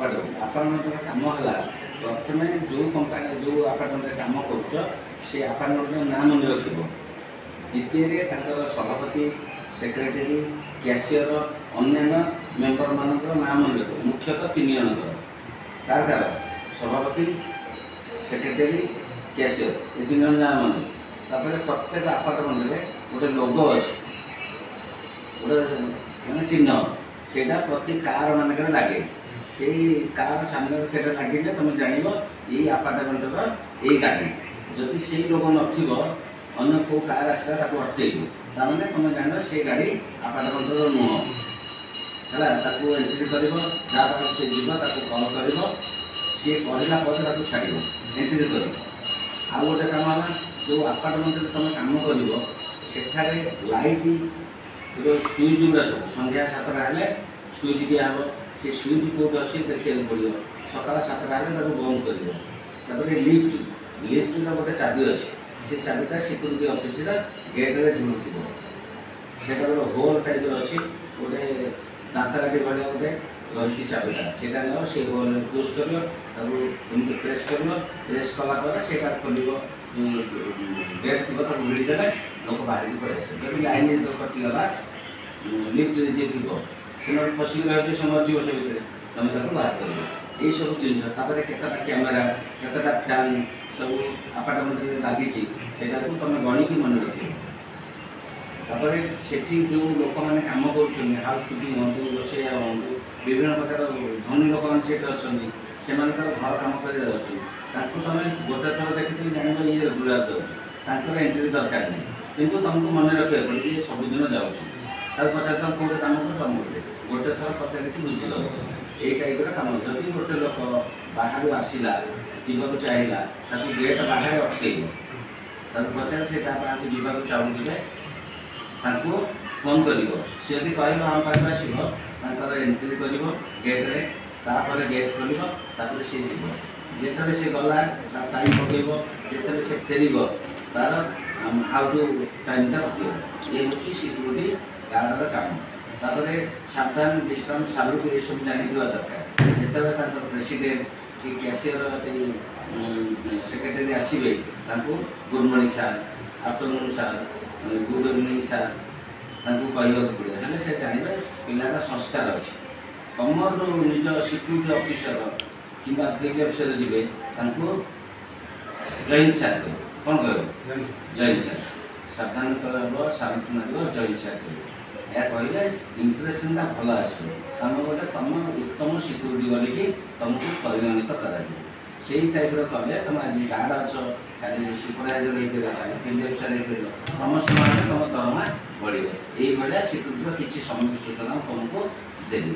Apartment. ଆପାର୍ଟମେଣ୍ଟର କାମ ହେଲା, ପ୍ରଥମେ ଯେଉଁ କମ୍ପାନୀ, ଯେଉଁ ଆପାର୍ଟମେଣ୍ଟରେ କାମ କରୁଛ, ସେ ଆପାର୍ଟମେଣ୍ଟର ନାଁ ମନେ ରଖିବ। ଦ୍ୱିତୀୟରେ ତାଙ୍କର ସଭାପତି, ସେକ୍ରେଟାରୀ, କ୍ୟାସିୟର, ଅନ୍ୟାନ୍ୟ ମେମ୍ବରମାନଙ୍କର ନାଁ ମନେ ରଖିବ। ମୁଖ୍ୟତଃ ତିନି ଜଣଙ୍କର। Car car? ସଭାପତି, ସେକ୍ରେଟାରୀ, କ୍ୟାସିୟର, ଏ ତିନି ଜଣ ନାଁ ମନେ। ତାପରେ ପ୍ରତ୍ୟେକ ଆପାର୍ଟମେଣ୍ଟରେ ଗୋଟେ ଲୋଗୋ ଅଛି, ଗୋଟେ ମାନେ ଚିହ୍ନ। ସେଇଟା ପ୍ରତି କାର ମାନଙ୍କରେ ଲାଗେ। ସେଇ କାର ସାମ୍ନାରେ ସେଇଟା ଲାଗିଲେ ତୁମେ ଜାଣିବ ଏଇ ଆପାର୍ଟମେଣ୍ଟର ଏଇ ଗାଡ଼ି। ଯଦି ସେଇ ଲୋଗୋ ନଥିବ, ଅନ୍ୟ କେଉଁ କାର ଆସିଲା, ତାକୁ ଅଟକେଇବ। ତାମାନେ ତୁମେ ଜାଣିବ ସେ ଗାଡ଼ି ଆପାର୍ଟମେଣ୍ଟର ନୁହଁ। ହେଲା, ତାକୁ ଏଣ୍ଟ୍ରି କରିବ। ଯାହା ପାଖକୁ ସେ ଯିବ, ତାକୁ କଲ୍ କରିବ। ସିଏ କହିଲା ପରେ ତାକୁ ଛାଡ଼ିବ, ଏଣ୍ଟ୍ରି କରିବ। ଆଉ ଗୋଟେ କାମ ହେଲା, ଯେଉଁ ଆପାର୍ଟମେଣ୍ଟରେ ତୁମେ କାମ କରିବ, ସେଠାରେ ଲାଇଟ୍ ସୁଇଚ୍ ଗୁଡ଼ା ସବୁ ସନ୍ଧ୍ୟା 7ଟା ହେଲେ ସୁଇଚ୍ ଦିଆହେବ। ସେ ସୁଇଚ୍ କେଉଁଠି ଅଛି ଦେଖିବାକୁ ପଡ଼ିବ। ସକାଳ 7ଟା ହେଲେ ତାକୁ ବନ୍ଦ କରିବ। ତାପରେ ଲିଫ୍ଟର ଗୋଟେ ଚାବି ଅଛି। ସେ ଚାବିଟା ସିକ୍ୟୁରିଟି ଅଫିସର ଗେଟ୍ରେ ଝୁଲୁଥିବ। ସେଇଟା ଗୋଟେ ହୋଲ୍ ଟାଇପ୍ର ଅଛି, ଗୋଟେ ଦାନ୍ତକାଠି ଭଳିଆ ଗୋଟେ ରହିଛି ଚାବିଟା। ସେଇଟା ନେବ, ସେ ହୋଲ୍ରେ ପୁସ୍ କରିବ, ତାକୁ ଏମିତି ପ୍ରେସ୍ କରିବ। ପ୍ରେସ୍ କଲା ପରେ ସେଇଟା ଖୋଲିବ। ଯେଉଁ ଗେଟ୍ ଥିବ, ତାକୁ ଭିଡ଼ି ଦେଲେ ଲୋକ ବାହାରିକି ପଳେଇ ଆସିବେ। ଯଦି ଲାଇନ୍ ଯେତେବେଳେ କଟିଗଲା, ଲିଫ୍ଟରେ ଯିଏ ଥିବ ସେମାନେ ଫସିକି ରହିଯିବ, ସେ ମରିଯିବ ସେ ଭିତରେ। ତୁମେ ତାକୁ ବାହାର କରିବ। ଏଇସବୁ ଜିନିଷ। ତାପରେ କେତେଟା କ୍ୟାମେରା, କେତେଟା ଫ୍ୟାନ୍ ସବୁ ଆପାର୍ଟମେଣ୍ଟରେ ଲାଗିଛି, ସେଇଟାକୁ ତୁମେ ଗଣିକି ମନେ ରଖିବ। ତାପରେ ସେଠି ଯେଉଁ ଲୋକମାନେ କାମ କରୁଛନ୍ତି, ହାଉସ୍ କିପିଂ ହୁଅନ୍ତୁ, ରୋଷେଇଆ ହୁଅନ୍ତୁ, ବିଭିନ୍ନ ପ୍ରକାର ଧନୀ ଲୋକମାନେ ସେଠି ଅଛନ୍ତି, ସେମାନଙ୍କର ଘର କାମ କରିବାକୁ ଅଛନ୍ତି। ତାଙ୍କୁ ତୁମେ ଗୋଟେ ଥର ଦେଖିଥିଲେ ଜାଣିବ ଇଏ ରେଗୁଲାର ଯାଉଛି। ତାଙ୍କର ଏଣ୍ଟ୍ରି ଦରକାର ନାହିଁ, କିନ୍ତୁ ତୁମକୁ ମନେ ରଖିବାକୁ ପଡ଼ିବ ଇଏ ସବୁଦିନ ଯାଉଛି। ତାକୁ ପଚାରି, ତମେ କେଉଁଠି କାମ କରୁଛ? ତମ ଗୋଟେ ଗୋଟେ ଥର ପଚାରିକି ବୁଝିଦେବ। ଏଇ ଟାଇପ୍ର କାମ। ଯଦି ଗୋଟେ ଲୋକ ବାହାରୁ ଆସିଲା, ଯିବାକୁ ଚାହିଁଲା, ତାକୁ ଗେଟ୍ ବାହାରେ ଅଟକେଇବ। ତାକୁ ପଚାର, ସେ ତା ପାଖକୁ ଯିବାକୁ ଚାହୁଁଥିବେ, ତାଙ୍କୁ ଫୋନ୍ କରିବ। ସେ ଯଦି କହିବ ଆମ ପାଖକୁ ଆସିବ, ତାଙ୍କର ଏଣ୍ଟ୍ରି କରିବ ଗେଟ୍ରେ। ତାପରେ ଗେଟ୍ ଖୋଲିବ, ତାପରେ ସିଏ ଯିବ। ଯେତେବେଳେ ସେ ଗଲା, ତା ଟାଇମ୍ ପକେଇବ। ଯେତେବେଳେ ସେ ଫେରିବ, ତାର ଆଉଟ ଟାଇମ୍ଟା ପକେଇବ। ଏ ହେଉଛି ସିକ୍ୟୁରିଟି ଗାର୍ଡ଼ର କାମ। ତାପରେ ସାବଧାନ, ବିଶ୍ରାମ, ସାଲୁଟ୍ ଏସବୁ ଜାଣିଥିବା ଦରକାର। ଯେତେବେଳେ ତାଙ୍କର ପ୍ରେସିଡେଣ୍ଟ କି କ୍ୟାସିୟର କି ସେକ୍ରେଟାରୀ ଆସିବେ, ତାଙ୍କୁ "Good morning sir, afternoon sir, good evening sir" ତାଙ୍କୁ କହିବାକୁ ପଡ଼ିବ। ହେଲେ ସେ ଜାଣିବେ ପିଲାର ସଂସ୍କାର ଅଛି। ତମର ଯେଉଁ ନିଜ ସିକ୍ୟୁରିଟି ଅଫିସର କିମ୍ବା ଫିଲ୍ଡ ଅଫିସର ଯିବେ, ତାଙ୍କୁ "ଜୟ ହିନ୍ଦ ସାର୍" କହିବ। କ'ଣ କହିବ? "ଜୟ ହିନ୍ଦ ସାର୍"। ସାବଧାନ କହିବ, ସାଲୁଟ୍ ମାରିବ, "ଜୟ ହିନ୍ଦ ସାର୍" କହିବ। ଏହା କହିଲେ ଇମ୍ପ୍ରେସନଟା ଭଲ ଆସିବ। ତମେ ଗୋଟେ ତମ ଉତ୍ତମ ସିକ୍ୟୁରିଟି ବୋଲିକି ତମକୁ ପରିଗଣିତ କରାଯିବ। ସେଇ ଟାଇପ୍ର କଲେ ତମେ ଆଜି ଗାର୍ଡ଼ ଅଛ, କାଲି ସୁପରଭାଇଜର ହେଇପାରିବ, କାଲି ଫିଲ୍ଡ ଅଫିସର ହେଇପାରିବ। ପ୍ରମୋସନ୍ ହେଲେ ତମ ଦରମା ବଢ଼ିବ। ଏଇଭଳିଆ ସିକ୍ୟୁରିଟିର କିଛି ସମ୍ୟକ ସୂଚନା ମୁଁ ତମକୁ ଦେଲି।